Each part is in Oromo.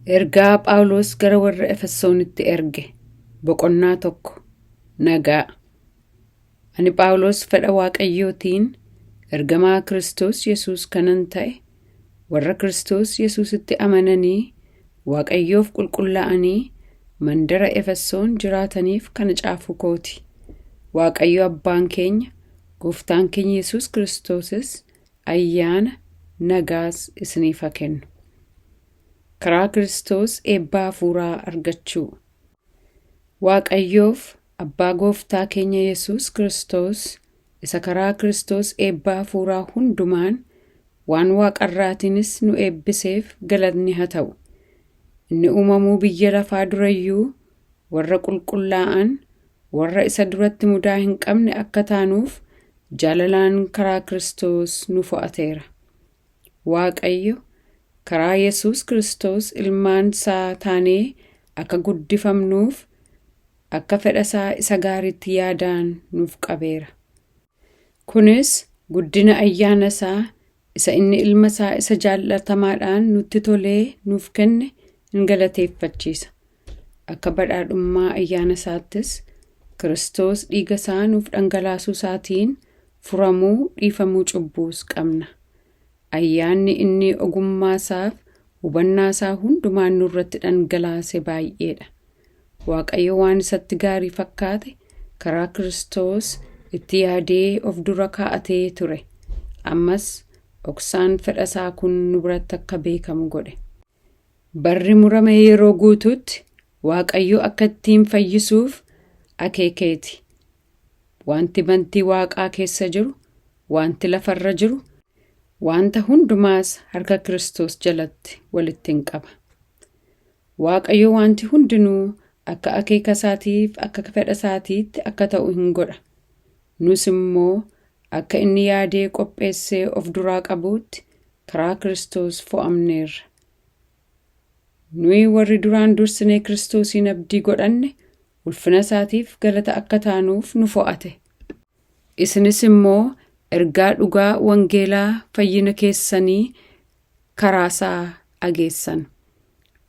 Ergaa Phaawulos gara warra Efesoonitti erge. Boqonnaa 1. Nagaa. Ani Phaawulos fedha Waaqayyootiin ergamaa Kiristoos Yesuus kanan ta'e, warra Kiristoos Yesuusitti amananii Waaqayyoof qulqullaa'anii mandara Efesoon jiraataniif kana caafuu kooti. Waaqayyo Abbaan keenya, Gooftaan keenya Yesuus Kiristoosis ayyaana, nagaas isiniif haa kennu. Karaa Kiristoos eebba hafuuraa argachuu. Waaqayyoof Abbaa Gooftaa keenya Yesuus Kiristoos isa karaa Kiristoos eebba hafuuraa hundumaan waan waaqarraatiinis nu eebbiseef galatni haa ta'u. Inni uumamuu biyya lafaa durayyuu warra qulqullaa'an, warra isa duratti mudaa hin qabne akka taanuuf jaalalaan karaa Kiristoos nu fo'ateera. Waaqayyo karaa Yesuus Kiristoos ilmaan isaa taanee akka guddifamnuuf akka fedha isaa isa gaariitti yaadaan nuuf qabeera. Kunis guddina ayyaana isaa isa inni ilma isaa isa jaallatamaadhaan nutti tolee nuuf kenne in galateeffachiisa. Akka badhaadhummaa ayyaana isaattis Kiristoos dhiiga isaa nuuf dhangalaasuu isaatiin furamuu dhiifamuu cubbuus qabna. Ayyaanni inni ogummaa isaaf hubannaa isaa hundumaan nurratti dhangalaase baay'eedha. Waaqayyo waan isatti gaarii fakkaate karaa Kiristoos itti yaadee of dura kaa'atee ture. Ammas dhoksaan fedha isaa kun nu biratti akka beekamu godhe. Barri murame yeroo guututti Waaqayyo akka ittiin fayyisuuf akeekeeti. Wanti bantii waaqaa keessa jiru, wanti lafarra jiru, wanta hundumaas harka Kiristoos jalatti walitti hin qaba. Waaqayyo wanti hundinuu akka akeeka isaatiif akka fedha isaatiitti akka ta'u hin godha. Nus immoo akka inni yaadee qopheessee of duraa qabuutti karaa Kiristoos fo'amneerra. Nuyi warri duraan dursinee Kiristoosiin abdii godhanne ulfina isaatiif galata akka taanuuf nu fo'ate. Isinis immoo ergaa dhugaa wangeelaa fayyina keessanii karaa isaa dhageessan.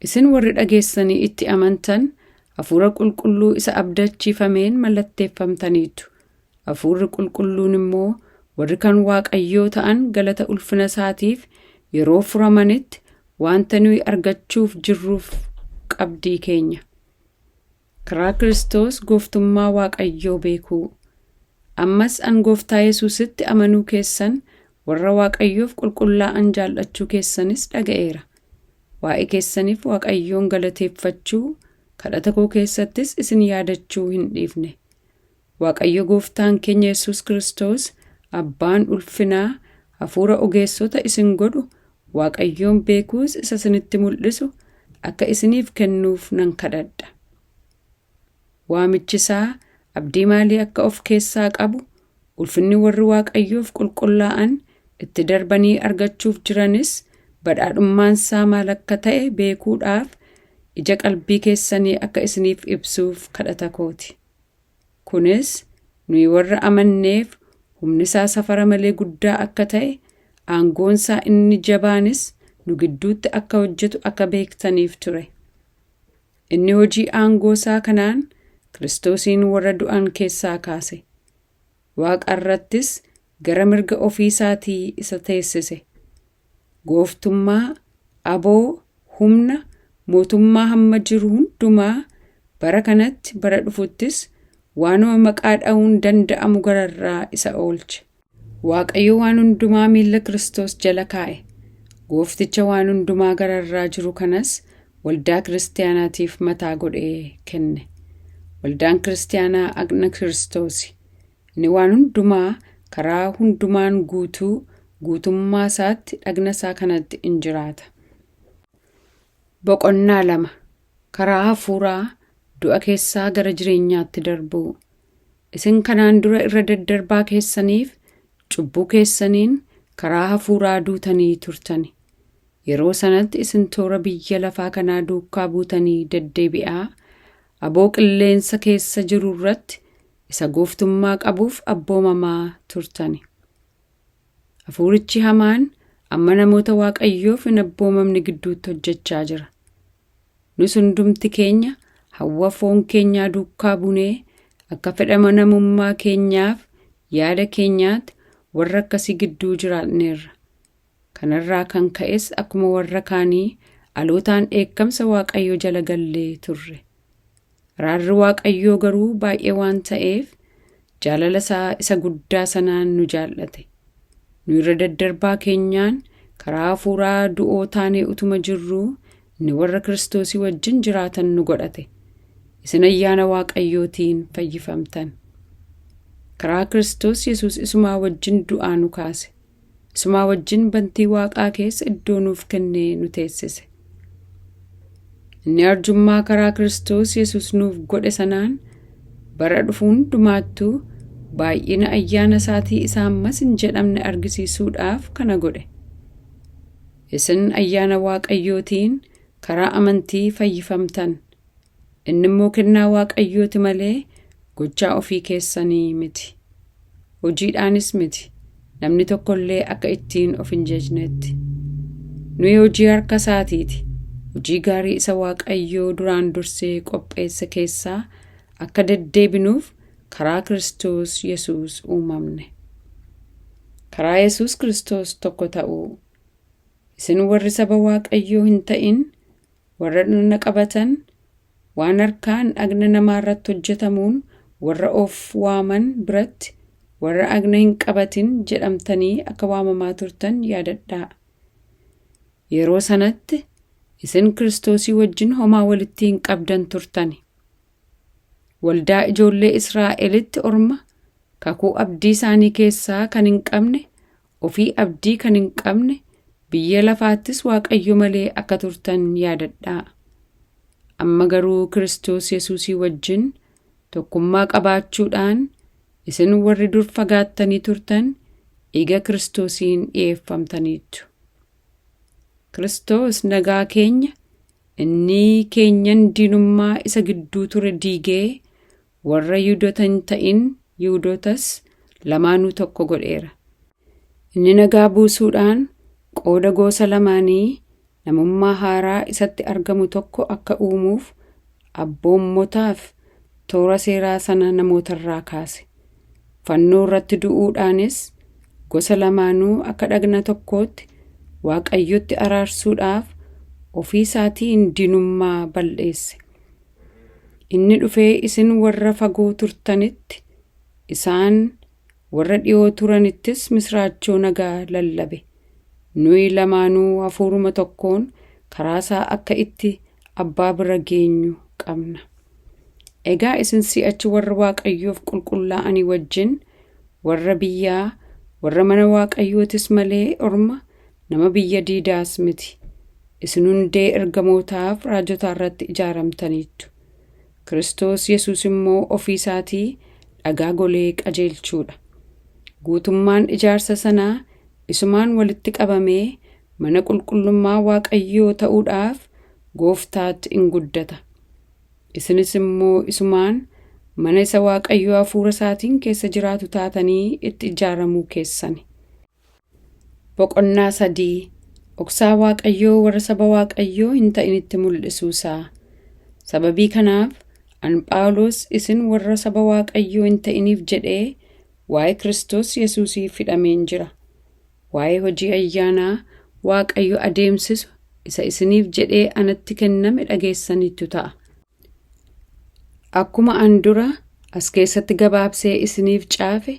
Isin warri dhageessanii itti amantan Hafuura Qulqulluu isa abdachiifameen mallatteeffamtaniitu. Hafuurri Qulqulluun immoo warri kan Waaqayyoo ta'an galata ulfina isaatiif yeroo furamanitti wanta nuyi argachuuf jirruuf qabdii keenya. Karaa Kiristoos gooftummaa Waaqayyoo beekuu. Ammas an Gooftaa Yesuusitti amanuu keessan warra Waaqayyoof qulqullaa'an jaallachuu keessanis dhaga'eera. Waa'ee keessaniif Waaqayyoon galateeffachuu, kadhata koo keessattis isin yaadachuu hin dhiifne. Waaqayyo Gooftaan keenya Yesuus Kiristoos Abbaan ulfinaa hafuura ogeessota isin godhu Waaqayyoon beekuus isa isinitti mul'isu akka isiniif kennuuf nan kadhadha. Waamichi isaa abdii maalii akka of keessaa qabu, ulfinni warri Waaqayyoof qulqullaa'an itti darbanii argachuuf jiranis badhaadhummaan isaa maal akka ta'e beekuudhaaf ija qalbii keessanii akka isiniif ibsuuf kadhata kooti. Kunis nuyi warra amanneef humni isaa safara malee guddaa akka ta'e, aangoon isaa inni jabaanis nu gidduutti akka hojjetu akka beektaniif ture. Inni hojii aangoo isaa kanaan Kiristoosiin warra du'an keessaa kaase. Waaqa irrattis gara mirga ofii isaatii isa teessise. Gooftummaa, aboo, humna, mootummaa hamma jiru hundumaa bara kanatti bara dhufuttis waanuma maqaa dha'uun danda'amu gararraa isa oolche. Waaqayyo waan hundumaa miilla Kiristoos jala kaa'e. Goofticha waan hundumaa gararraa jiru kanas waldaa kiristaanaatiif mataa godhee kenne. Waldaan kiristaanaa agna Kiristoosi. Inni waan hundumaa karaa hundumaan guutuu guutummaa isaatti dhagna isaa kanatti in jiraata. Boqonnaa 2. Karaa hafuuraa du'a keessaa gara jireenyaatti darbuu. Isin kanaan dura irra daddarbaa keessaniif cubbuu keessaniin karaa hafuuraa duutanii turtani. Yeroo sanatti isin toora biyya lafaa kanaa duukaa buutanii deddeebi'aa, aboo qilleensa keessa jiru irratti isa gooftummaa qabuuf abboomamaa turtani. Hafuurichi hamaan amma namoota Waaqayyoof hin abboomamne gidduutti hojjechaa jira. Nus hundumti keenya hawwa foon keenyaa duukaa bunee akka fedha namummaa keenyaaf yaada keenyaatti warra akkasii gidduu jiraanneerra. Kanarraa kan ka'es akkuma warra kaanii dhalootaan dheekkamsa Waaqayyoo jala gallee turre. Araarri Waaqayyoo garuu baay'ee waan ta'eef jaalala isaa isa guddaa sanaan nu jaallate. Nu irra daddarbaa keenyaan karaa hafuuraa du'oo taanee utuma jirruu inni warra Kiristoosii wajjin jiraatan nu godhate. Isin ayyaana Waaqayyootiin fayyifamtan. Karaa Kiristoos Yesuus isumaa wajjin du'aa nu kaase. Isumaa wajjin bantii Waaqaa keessa iddoo nuuf kennee nu teessise. Inni arjummaa karaa Kiristoos Yesuus nuuf godhe sanaan bara dhufu hundumaattuu baay'ina ayyaana isaatii isa ammas hin jedhamne argisiisuudhaaf kana godhe. Isin ayyaana Waaqayyootiin karaa amantii fayyifamtan. Inni immoo kennaa Waaqayyooti malee gochaa ofii keessanii miti. Hojiidhaanis miti. Namni tokko illee akka ittiin of hin jajnetti. Nuyi hojii harka isaatiiti. Hojii gaarii isa Waaqayyoo duraan dursee qopheesse keessaa akka deddeebinuuf karaa Kiristoos Yesuus uumamne. Karaa Yesuus Kiristoos tokko ta'uu. Isin warri saba Waaqayyoo hin ta'in, warra dhagna qabatan, waan harkaan dhagna namaa irratti hojjetamuun warra of waaman biratti warra dhagna hin qabatin jedhamtanii akka waamamaa turtan yaadadhaa. Yeroo sanatti isin Kiristoosii wajjin homaa walitti hin qabdan turtani. Waldaa ijoollee Israa'elitti orma kakuu abdii isaanii keessaa kan hin qabne, ofii abdii kan hin qabne, biyya lafaattis Waaqayyo malee akka turtan yaadadhaa. Amma garuu Kiristoos Yesuusii wajjin tokkummaa qabaachuudhaan isin warri dur fagaattanii turtan dhiiga Kiristoosiin dhi'eeffamtaniittu. Kiristoos nagaa keenya inni keenyan diinummaa isa gidduu ture diigee warra Yihudoota hin ta'in Yihudotas lamaanuu tokko godheera. Inni nagaa buusuudhaan qooda gosa lamaanii namummaa haaraa isatti argamu tokko akka uumuuf abboommotaaf toora seeraa sana namootarraa kaase. Fannoo irratti du'uudhaanis gosa lamaanuu akka dhagna tokkootti Waaqayyotti araarsuudhaaf ofii isaatiin diinummaa balleesse. Inni dhufee isin warra fagoo turtanitti, isaan warra dhiyoo turanittis misraachoo nagaa lallabe. Nuyi lamaanuu hafuuruma tokkoon karaa isaa akka itti abbaa bira geenyu qabna. Egaa isin si'achi warra Waaqayyoof qulqullaa'anii wajjin warra biyyaa, warra mana Waaqayyootis malee orma nama biyya diidaas miti. Isin hundee ergamootaaf raajotaa irratti ijaaramtaniittu. Kiristoos Yesuus immoo ofii isaatii dhagaa golee qajeelchuudha. Guutummaan ijaarsa sanaa isumaan walitti qabamee mana qulqullummaa Waaqayyoo ta'uudhaaf gooftaatti in guddata. Isinis immoo isumaan mana isa Waaqayyoo hafuura isaatiin keessa jiraatu taatanii itti ijaaramuu keessani. Boqonnaa 3 Dhoksaa Waaqayyoo warra saba Waaqayyoo hin ta'initti mul'isuu isaa. Sababii kanaaf an Phaawulos isin warra saba Waaqayyoo hin ta'iniif jedhee waa'ee Kiristoos Yesuusiif hidhameen jira. Waa'ee hojii ayyaanaa Waaqayyo adeemsisu isa isiniif jedhee anatti kenname dhageessaniittu ta'a. Akkuma an dura as keessatti gabaabsee isiniif caafe,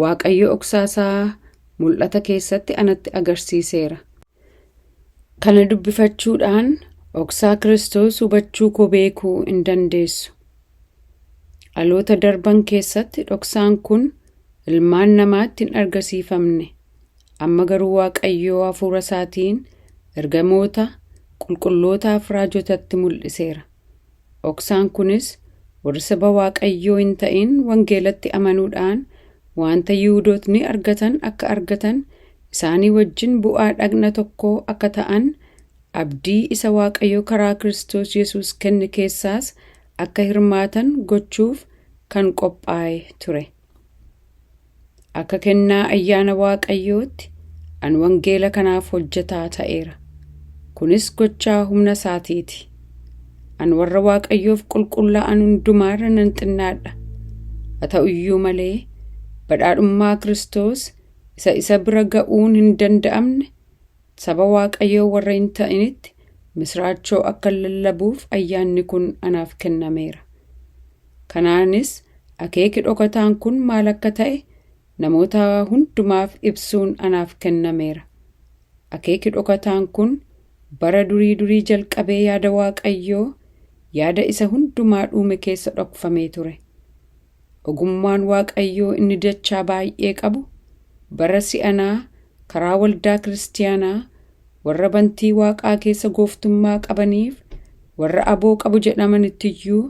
Waaqayyo dhoksaa isaa mul'ata keessatti anatti agarsiiseera. Kana dubbifachuudhaan dhoksaa Kiristoos hubachuu koo beekuu in dandeessu. Dhaloota darban keessatti dhoksaan kun ilmaan namaatti hin argisiifamne. Amma garuu Waaqayyoo hafuura isaatiin ergamoota qulqullootaaf raajotatti mul'iseera. Dhoksaan kunis warri saba Waaqayyoo hin ta'in wangeelatti amanuudhaan wanta Yihudootni argatan akka argatan isaanii wajjin bu'aa dhagna tokkoo akka ta'an abdii isa Waaqayyo karaa Kiristoos Yesuus kenne keessaas akka hirmaatan gochuuf kan qophaa'e ture. Akka kennaa ayyaana Waaqayyootti an wangeela kanaaf hojjetaa ta'eera. Kunis gochaa humna isaatiiti. An warra Waaqayyoof qulqullaa'an hundumaarra nan xinnaadha. Haa ta'u iyyuu malee badhaadhummaa Kiristoos isa isa bira ga'uun hin danda'amne saba Waaqayyoo warra hin ta'initti misraachoo akka lallabuuf ayyaanni kun anaaf kennameera. Kanaanis akeeki dhokataan kun maal akka ta'e namoota hundumaaf ibsuun anaaf kennameera. Akeeki dhokataan kun bara durii durii jalqabee yaada Waaqayyoo yaada isa hundumaa dhuume keessa dhokfamee ture. Ogummaan Waaqayyoo inni dachaa baay'ee qabu bara si'anaa karaa waldaa kiristiyaanaa warra bantii waaqaa keessa gooftummaa qabaniif warra aboo qabu jedhamanittiyyuu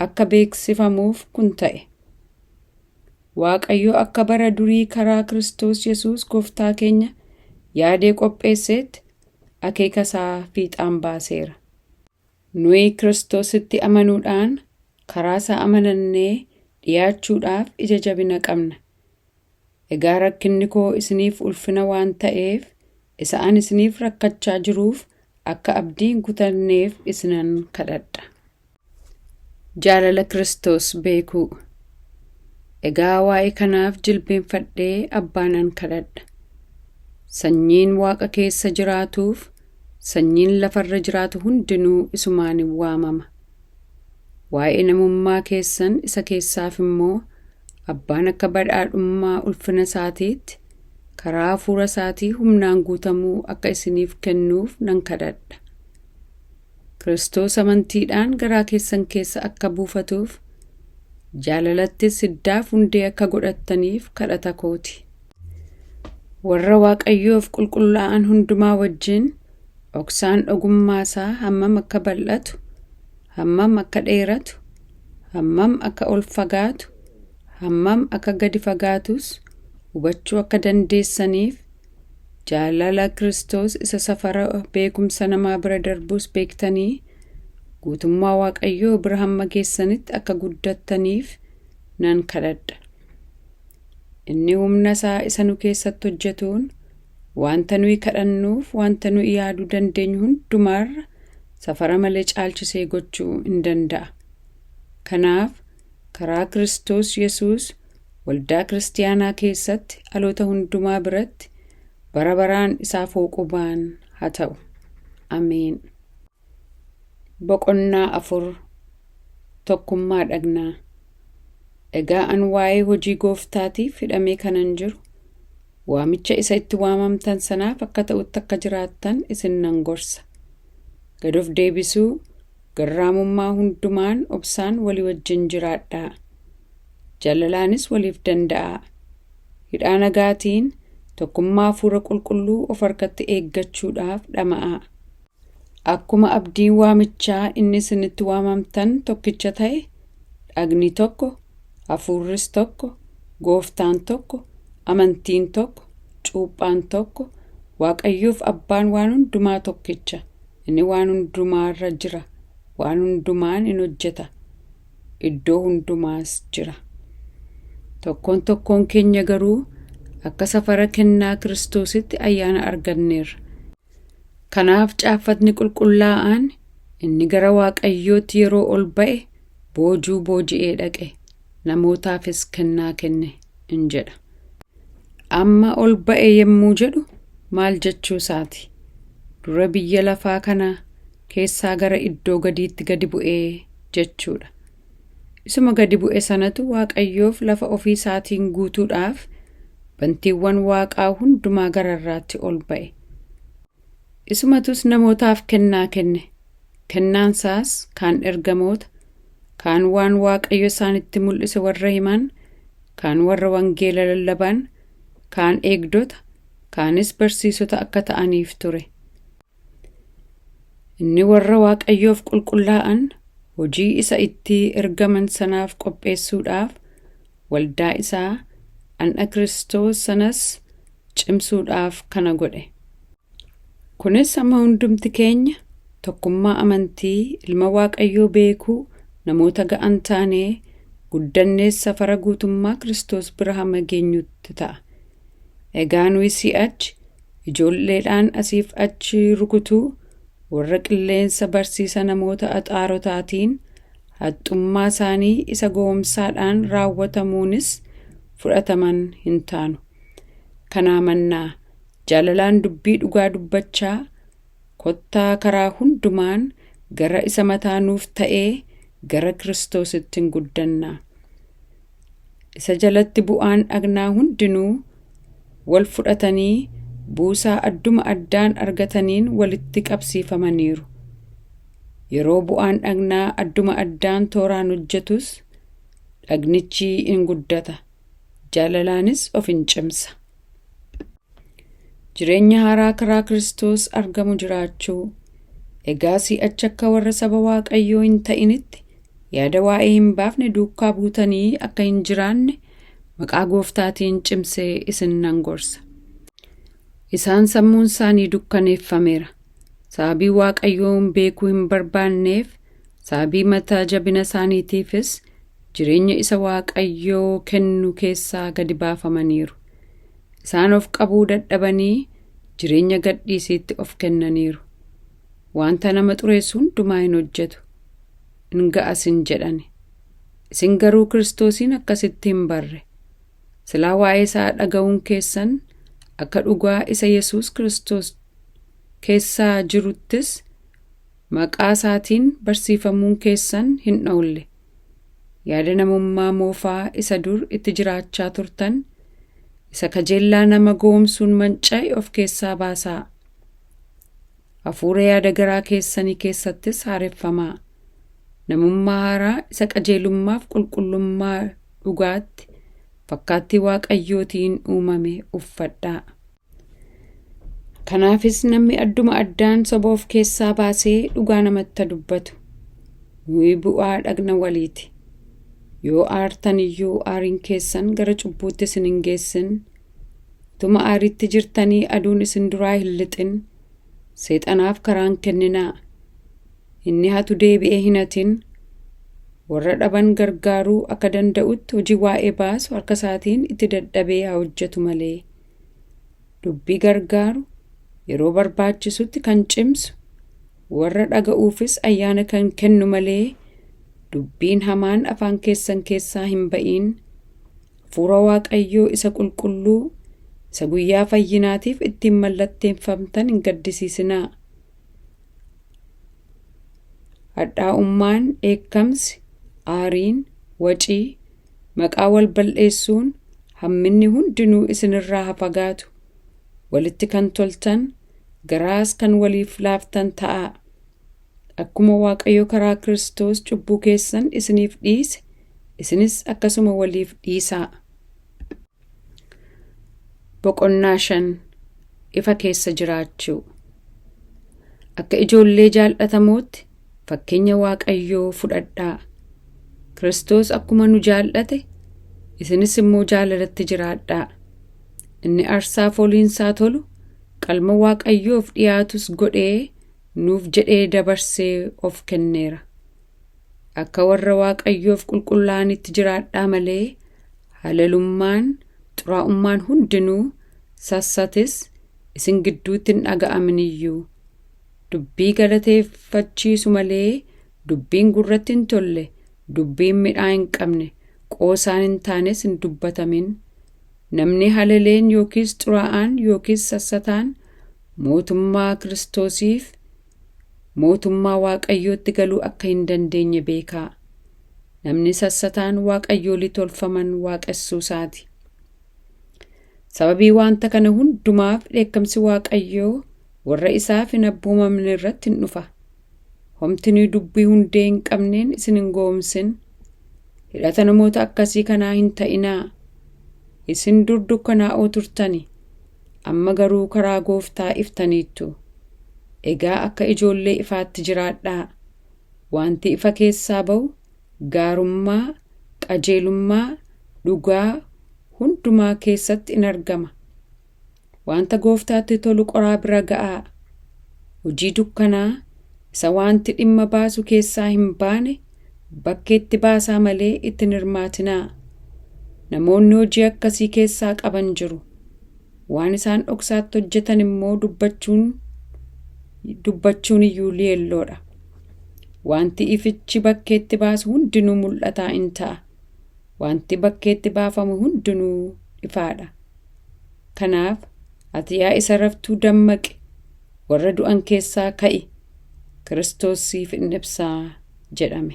akka beeksifamuuf kun ta'e. Waaqayyo akka bara durii karaa Kiristoos Yesuus gooftaa keenya yaadee qopheessetti akeeka isaa fiixaan baaseera. Nuyi Kiristoositti amanuudhaan karaa isaa amanannee dhiyaachuudhaaf ija jabina qabna. Egaa rakkinni koo isiniif ulfina waan ta'eef isa ani isiniif rakkachaa jiruuf akka abdii hin kutanneef isinan kadhadha. Jaalala Kiristoos beekuu. Egaa waa'ee kanaaf jilbeenfadhee abbaa nan kadhadha. Sanyiin Waaqa keessa jiraatuuf sanyiin lafarra jiraatu hundinuu isumaan hin waamama. Waa'ee namummaa keessan isa keessaaf immoo abbaan akka badhaadhummaa ulfina isaatiitti karaa hafuura isaatii humnaan guutamuu akka isiniif kennuuf nan kadhadha. Kiristoos amantiidhaan garaa keessan keessa akka buufatuuf jaalalattis hiddaaf hundee akka godhattaniif kadhata kooti. Warra Waaqayyoof qulqullaa'an hundumaa wajjin dhoksaan ogummaa isaa hammam akka bal'atu, hammam akka dheeratu, hammam akka ol fagaatu, hammam akka gadi fagaatus hubachuu akka dandeessaniif jaalala Kiristoos isa safara beekumsa namaa bira darbus beektanii guutummaa Waaqayyoo bira hamma geessanitti akka guddattaniif nan kadhadha. Inni humna isaa isa nu keessatti hojjetuun wanta nuyi kadhannuuf wanta nuyi yaaduu dandeenyu hundumaarra safara malee caalchisee gochuu hin danda'a. Kanaaf karaa Kiristoos Yesuus waldaa kiristiyaanaa keessatti dhaloota hundumaa biratti bara baraan isaaf hooqubaan haa ta'u. Ameen. Boqonnaa 4. Tokkummaa dhagnaa. Egaa an waa'ee hojii gooftaatiif hidhamee kanan jiru waamicha isa itti waamamtan sanaaf akka ta'utti akka jiraattan isin nan gorsa. Gad of deebisuu, garraamummaa hundumaan obsaan walii wajjin jiraadhaa. Jaalalaanis waliif danda'aa. Hidhaa nagaatiin tokkummaa hafuura qulqulluu of harkatti eeggachuudhaaf dhama'aa. Akkuma abdiin waamichaa inni isinitti waamamtan tokkicha ta'e, dhagni tokko, hafuurris tokko, gooftaan tokko, amantiin tokko, cuuphaan tokko, Waaqayyoof abbaan waan hundumaa tokkicha. Inni waan hundumaarra jira, waan hundumaan in hojjeta, iddoo hundumaas jira. Tokkoon tokkoon keenya garuu akka safara kennaa Kiristoositti ayyaana arganneerra. Kanaaf caaffatni qulqullaa'aan inni gara Waaqayyootti yeroo ol ba'e boojuu booji'ee dhaqe, namootaafis kennaa kenne in jedha. Amma ol ba'e yommuu jedhu maal jechuu isaati? Dura biyya lafaa kana keessaa gara iddoo gadiitti gadi bu'ee jechuudha. Isuma gadi bu'e sanatu Waaqayyoof lafa ofii isaatiin guutuudhaaf bantiiwwan waaqaa hundumaa gararraatti ol ba'e. Isumatus namootaaf kennaa kenne. Kennaan isaas kaan ergamoota, kaan waan Waaqayyo isaanitti mul'ise warra himan, kaan warra wangeela lallaban, kaan eegdota, kaanis barsiisota akka ta'aniif ture. Inni warra Waaqayyoof qulqullaa'an hojii isa itti ergaman sanaaf qopheessuudhaaf waldaa isaa an'a Kiristoos sanas cimsuudhaaf kana godhe. Kunis amma hundumti keenya tokkummaa amantii ilma Waaqayyoo beekuu namoota ga'an taanee guddannees safara guutummaa Kiristoos bira hamma geenyutti ta'a. Egaa nuyi si'achi ijoolleedhaan asiif achi rukutuu Warra qilleensa barsiisa namoota axaarotaatiin haxxummaa isaanii isa gowwomsaadhaan raawwatamuunis fudhataman hin taanu. Kanaa mannaa jaalalaan dubbii dhugaa dubbachaa kottaa karaa hundumaan gara isa mataa nuuf ta'ee gara Kiristoositti hin guddannaa. Isa jalatti bu'aan dhagnaa hundinuu wal fudhatanii buusaa adduma addaan argataniin walitti qabsiifamaniiru. Yeroo bu'aan dhagnaa adduma addaan tooraan hojjetus dhagnichi in guddata, jaalalaanis of in cimsa. Jireenya haaraa karaa Kiristoos argamu jiraachuu. Egaa si'achi akka warra saba Waaqayyoo hin ta'initti yaada waa'ee hin baafne duukaa buutanii akka hin jiraanne maqaa Gooftaatiin cimsee isin nan gorsa. Isaan sammuun isaanii dukkaneeffameera. Sababii Waaqayyoon beekuu hin barbaanneef, sababii mataa jabina isaaniitiifis jireenya isa Waaqayyoo kennu keessaa gadi baafamaniiru. Isaan of qabuu dadhabanii jireenya gadhiisiitti of kennaniiru. Wanta nama xureessu hundumaa hin hojjetu. Hin ga'as hin jedhani. Isin garuu Kiristoosiin akkasitti hin barre. Silaa waa'ee isaa dhaga'uun keessan akka dhugaa isa Yesuus Kiristoos keessaa jiruttis maqaa isaatiin barsiifamuun keessan hin oolle. Yaada namummaa moofaa isa dur itti jiraachaa turtan isa kajeellaa nama goomsuun manca'e of keessaa baasaa. Hafuura yaada garaa keessanii keessattis haareffamaa. Namummaa haaraa isa qajeelummaaf qulqullummaa dhugaatti fakkaattii Waaqayyootiin uumame uffadhaa. Kanaafis namni adduma addaan soba of keessaa baasee dhugaa namatti dubbatu. Nuyi bu'aa dhagna waliiti. Yoo aartan iyyuu aariin keessan gara cubbuutti isin hin geessin. Utuma aariitti jirtanii aduun isin duraa hin lixin. Seexanaaf karaan kenninaa. Inni hatu deebi'ee hin hatin. Warra dhaban gargaaruu akka danda'utti hojii waa'ee baasu harka isaatiin itti dadhabee haa hojjetu malee. Dubbii gargaaru yeroo barbaachisutti kan cimsu warra dhaga'uufis ayyaana kan kennu malee dubbiin hamaan afaan keessan keessaa hin ba'iin. Hafuura Waaqayyoo isa qulqulluu isa guyyaa fayyinaatiif ittiin mallatteeffamtan hin gaddisiisinaa. Hadhaa'ummaan, dheekkamsi, aariin, wacii, maqaa wal balleessuun, hamminni hundinuu isinirraa haa fagaatu. Walitti kan toltan, garaas kan waliif laaftan ta'aa. Akkuma Waaqayyo karaa Kiristoos cubbuu keessan isiniif dhiise, isinis akkasuma waliif dhiisaa. Boqonnaa 5 Ifa keessa jiraachuu. Akka ijoollee jaallatamootti fakkeenya Waaqayyoo fudhadhaa. Kiristoos akkuma nu jaallate, isinis immoo jaalalatti jiraadhaa. Inni aarsaa fooliinsaa tolu, qalma Waaqayyoof dhiyaatus godhee nuuf jedhee dabarsee of kenneera. Akka warra Waaqayyoof qulqullaa'anitti jiraadhaa malee halalummaan, xuraa'ummaan hundinuu sassatis isin gidduutti hin dhaga'amin iyyuu. Dubbii galateeffachiisu malee dubbiin gurratti hin tolle, dubbiin midhaa hin qabne, qoosaan hin taanes hin dubbatamin. Namni halaleen yookiis xuraa'aan yookiis sassataan mootummaa Kiristoosiif mootummaa Waaqayyootti galuu akka hin dandeenye beekaa. Namni sassataan Waaqayyoolii tolfaman waaqessuu isaati. Sababii wanta kana hundumaaf dheekkamsi Waaqayyoo warra isaaf hin abboomamne irratti hin dhufa. Homtinuu dubbii hundee hin qabneen isin hin gowwoomsin. Hidhata namoota akkasii kanaa hin ta'inaa. Isin dur dukkanaa'oo turtani, amma garuu karaa Gooftaa iftaniittu. Egaa akka ijoollee ifaatti jiraadhaa. Wanti ifa keessaa ba'u gaarummaa, qajeelummaa, dhugaa hundumaa keessatti in argama. Wanta Gooftaatti tolu qoraa bira ga'aa. Hojii dukkanaa isa wanti dhimma baasu keessaa hin baane bakkeetti baasaa malee itti hin hirmaatinaa. Namoonni hojii akkasii keessaa qaban jiru. Waan isaan dhoksaatti hojjetan immoo dubbachuun dubbachuun iyyuu leelloodha. Wanti ifichi bakkeetti baasu hundinuu mul'ataa in ta'a. Wanti bakkeetti baafamu hundinuu ifaadha. Kanaaf ati yaa isa raftuu dammaqi, warra du'an keessaa ka'i, Kiristoos siif in ibsaa jedhame.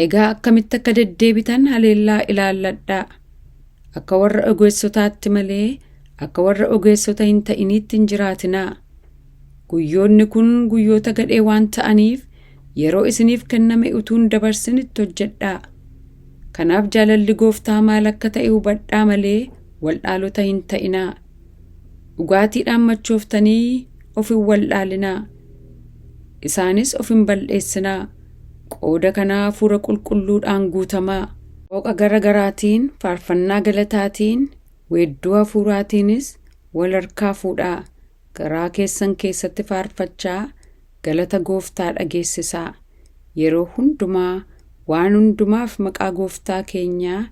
Egaa akkamitti akka deddeebitan haleellaa ilaalladhaa. Akka warra ogeessotaatti malee akka warra ogeessota hin ta'iniitti hin jiraatinaa. Guyyoonni kun guyyoota gadhee waan ta'aniif yeroo isiniif kenname utuu hin dabarsin itti hojjedhaa. Kanaaf jaalalli gooftaa maal akka ta'e hubadhaa malee waldhaalota hin ta'inaa. Dhugaatiidhaan machooftanii of hin waldhaalinaa. Isaanis of hin balleessinaa. Qooda kanaa hafuura qulqulluudhaan guutamaa. Qooqa gara garaatiin, faarfannaa galataatiin, weedduu hafuuraatiinis wal harkaa fuudhaa. Garaa keessan keessatti faarfachaa galata gooftaa dhageessisaa. Yeroo hundumaa waan hundumaaf maqaa gooftaa keenyaa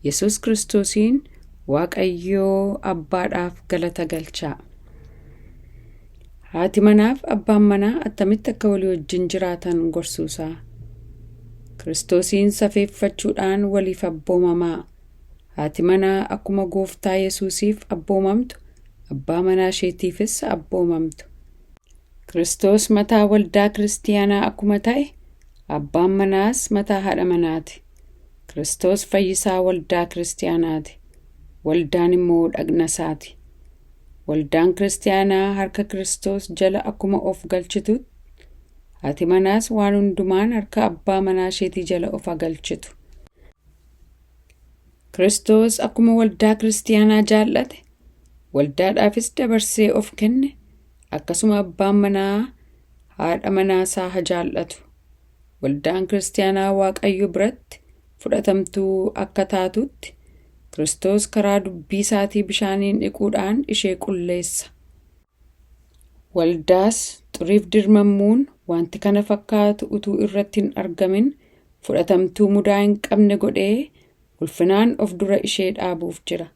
Yesuus Kiristoosiin Waaqayyoo Abbaadhaaf galata galchaa. Haati manaaf abbaan manaa attamitti akka walii wajjin jiraatan gorsuusaa. Kiristoosiin safeeffachuudhaan waliif abboomamaa. Haati manaa akkuma gooftaa Yesuusiif abboomamtu, abbaa manaa isheetiifis abboomamtu. Kiristoos mataa waldaa kiristiyaanaa akkuma ta'e, abbaan manaas mataa haadha manaati. Kiristoos fayyisaa waldaa kiristiyaanaati. Waldaan immoo dhagna isaati. Waldaan kiristiyaanaa harka Kiristoos jala akkuma of galchitutti, haati manaas waan hundumaan harka abbaa manaa isheetii jala of galchitu. Kiristoos akkuma waldaa kiristiyaanaa jaallate, waldaadhaafis dabarsee of kenne, akkasuma abbaan manaa haadha manaasaa haa jaallatu. Waldaan kiristiyaanaa Waaqayyo biratti fudhatamtuu akka taatutti Kiristoos karaa dubbii isaatii bishaaniin dhiquudhaan ishee qulleessa. Waldaas xuriif dirmammuun wanti kana fakkaatu utuu irratti hin argamin fudhatamtuu mudaa hin qabne godhee ulfinaan of dura ishee dhaabuuf jira.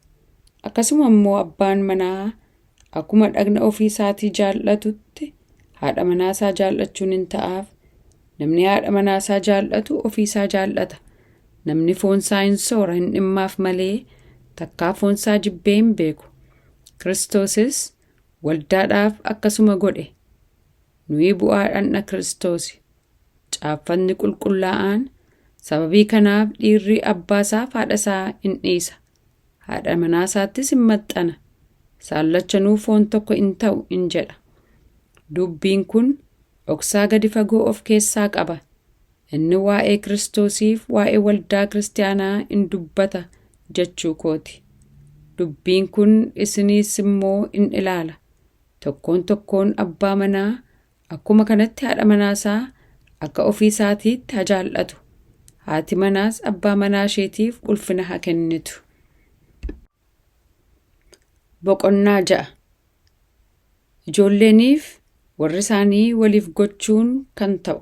Akkasuma immoo abbaan manaa akkuma dhagna ofii isaatii jaallatutti haadha manaasaa jaallachuun hin ta'aaf. Namni haadha manaasaa jaallatu ofiisaa jaallata. Namni foonsaa hin soora hin dhimmaaf malee takkaa foonsaa jibbee hin beeku. Kiristoosis waldaadhaaf akkasuma godhe. Nuyi bu'aa dhagna Kiristoosi. Caaffanni qulqullaa'aan sababii kanaaf dhiirri abbaasaaf haadhasaa in dhiisa. Haadha manaasaattis hin maxxana. Isaan lachanuu foon tokko in ta'u in jedha. Dubbiin kun dhoksaa gadi fagoo of keessaa qaba. Inni waa'ee Kiristoosiif waa'ee waldaa kiristiyaanaa in dubbata jechuu kooti. Dubbiin kun isiniis immoo in ilaala. Tokkoon tokkoon abbaa manaa akkuma kanatti haadha manaasaa akka ofii isaatiitti haa jaallatu. Haati manaas abbaa manaa isheetiif ulfina haa kennitu. Boqonnaa 6. Ijoolleeniif warri isaanii waliif gochuun kan ta'u.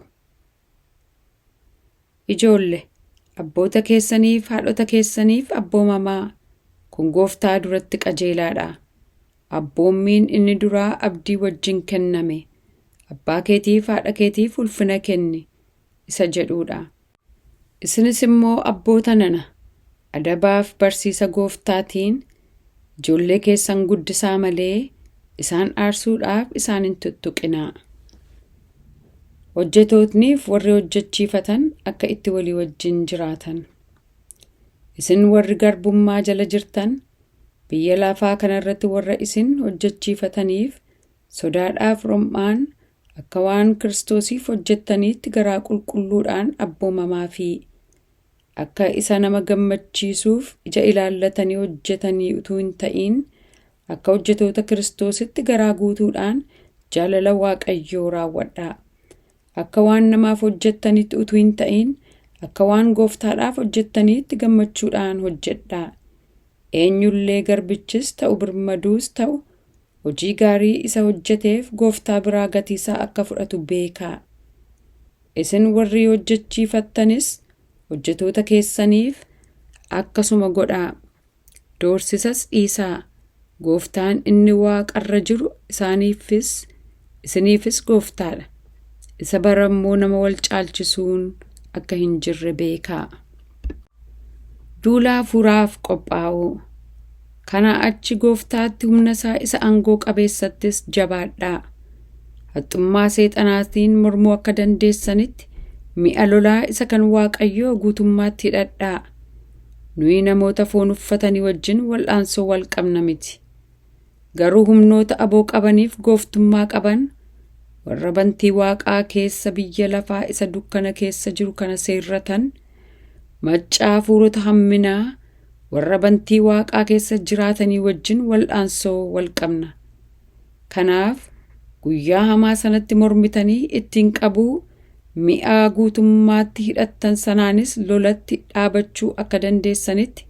Ijoolle, abboota keessaniif haadhota keessaniif abboomamaa. Kun gooftaa duratti qajeelaadha. Abboommiin inni duraa abdii wajjin kenname. Abbaa keetiif haadha keetiif ulfina kenni isa jedhuudha. Isinis immoo abboota nana, adabaaf barsiisa gooftaatiin ijoollee keessan guddisaa malee isaan aarsuudhaaf isaan hin tuttuqinaa. Hojjetootniif warri hojjechiifatan akka itti walii wajjin jiraatan. Isin warri garbummaa jala jirtan biyya lafaa kanarratti warra isin hojjechiifataniif sodaadhaaf rom'aan akka waan Kiristoosiif hojjettaniitti garaa qulqulluudhaan abboomamaafii. Akka isa nama gammachiisuuf ija ilaallatanii hojjetanii utuu hin ta'in akka hojjetoota Kiristoositti garaa guutuudhaan jaalala Waaqayyoo raawwadhaa. Akka waan namaaf hojjettanitti utuu hin ta'in akka waan gooftaadhaaf hojjettaniitti gammachuudhaan hojjedhaa. Eenyullee garbichis ta'u birmaduus ta'u hojii gaarii isa hojjeteef gooftaa biraa gatiisaa akka fudhatu beekaa. Isin warri hojjechiifattanis hojjetoota keessaniif akkasuma godhaa. Doorsisas dhiisaa. Gooftaan inni waaqarra jiru isaaniifis Isiniifis gooftaadha. Isa bara immoo nama wal caalchisuun akka hin jirre beekaa. Duula hafuuraaf qophaa'uu. Kanaa achi gooftaatti humna isaa isa aangoo qabeessattis jabaadhaa. Haxxummaa seexanaatiin mormuu akka dandeessanitti mi'a lolaa isa kan Waaqayyoo guutummaatti hidhadhaa. Nuyi namoota foon uffatanii wajjin wal'aansoo wal qabna miti. Garuu humnoota aboo qabaniif gooftummaa qaban warra bantii waaqaa keessa biyya lafaa isa dukkana keessa jiru kana seerratan maccaa hafuurota hamminaa warra bantii waaqaa keessa jiraatanii wajjin wal'aansoo wal qabna. Kanaaf guyyaa hamaa sanatti mormitanii ittiin qabuu mi'a guutummaatti hidhattan sanaanis lolatti dhaabachuu akka dandeessanitti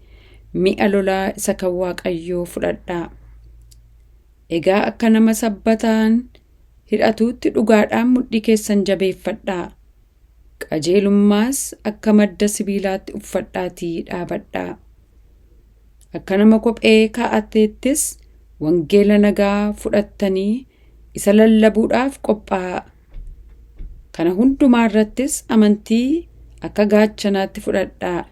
mi'a lolaa isa kan Waaqayyoo fudhadhaa. Egaa akka nama sabbataan hidhatuutti dhugaadhaan mudhii keessan jabeeffadhaa. Qajeelummaas akka madda sibiilaatti uffadhaatii dhaabadhaa. Akka nama kophee kaa'ateettis wangeela nagaa fudhattanii isa lallabuudhaaf qophaa'aa. Kana hundumaa irrattis amantii akka gaachanaatti fudhadhaa.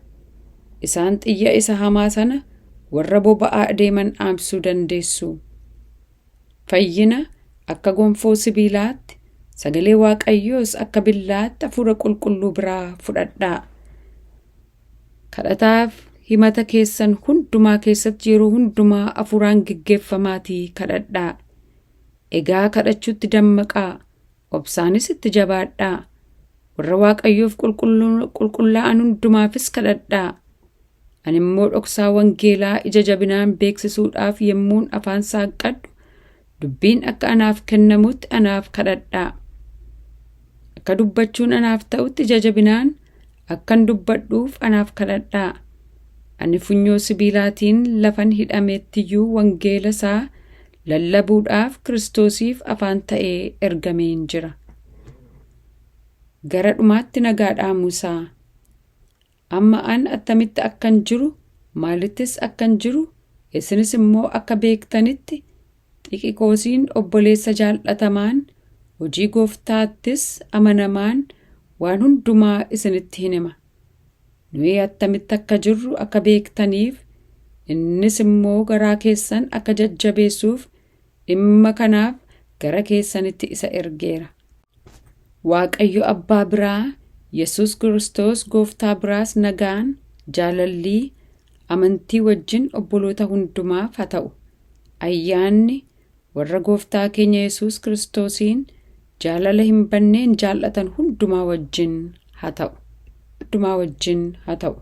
Isaan xiyya isa hamaa sana warra boba'aa adeeman dhaamsuu dandeessu. Fayyina akka gonfoo sibiilaatti, sagalee Waaqayyoos akka billaatti hafuura qulqulluu biraa fudhadhaa. Kadhataaf himata keessan hundumaa keessatti yeroo hundumaa hafuuraan geggeeffamaatii kadhadhaa. Egaa kadhachuutti dammaqaa, obsaanis itti jabaadhaa. Warra Waaqayyoof qulqullaa'an hundumaafis kadhadhaa. Ani immoo dhoksaa wangeelaa ija jabinaan beeksisuudhaaf yemmuun afaan saaqqadhu dubbiin akka anaaf kennamutti anaaf kadhadhaa. Akka dubbachuun anaaf ta'utti ija jabinaan akkan dubbadhuuf anaaf kadhadhaa. Ani funyoo sibiilaatiin lafan hidhamettiyyuu wangeela isaa lallabuudhaaf Kiristoosiif afaan ta'ee ergameen jira. Gara dhumaatti nagaa dhaamuusaa. Amma an attamitti akkan jiru, maalittis akkan jiru, isinis immoo akka beektanitti Xiqiqoosiin obboleessa jaallatamaan hojii gooftaattis amanamaan waan hundumaa isinitti hin hima. Nuyi attamitti akka jirru akka beektaniif innis immoo garaa keessan akka jajjabeessuuf dhimma kanaaf gara keessanitti isa ergeera. Waaqayyo Abbaa biraa, Yesuus Kiristoos Gooftaa biraas nagaan, jaalallii, amantii wajjin obboloota hundumaaf haa ta'u. Ayyaanni warra Gooftaa keenya Yesuus Kiristoosiin jaalala hin banneen jaallatan hundumaa wajjin haa ta'u. Hundumaa wajjin haa ta'u.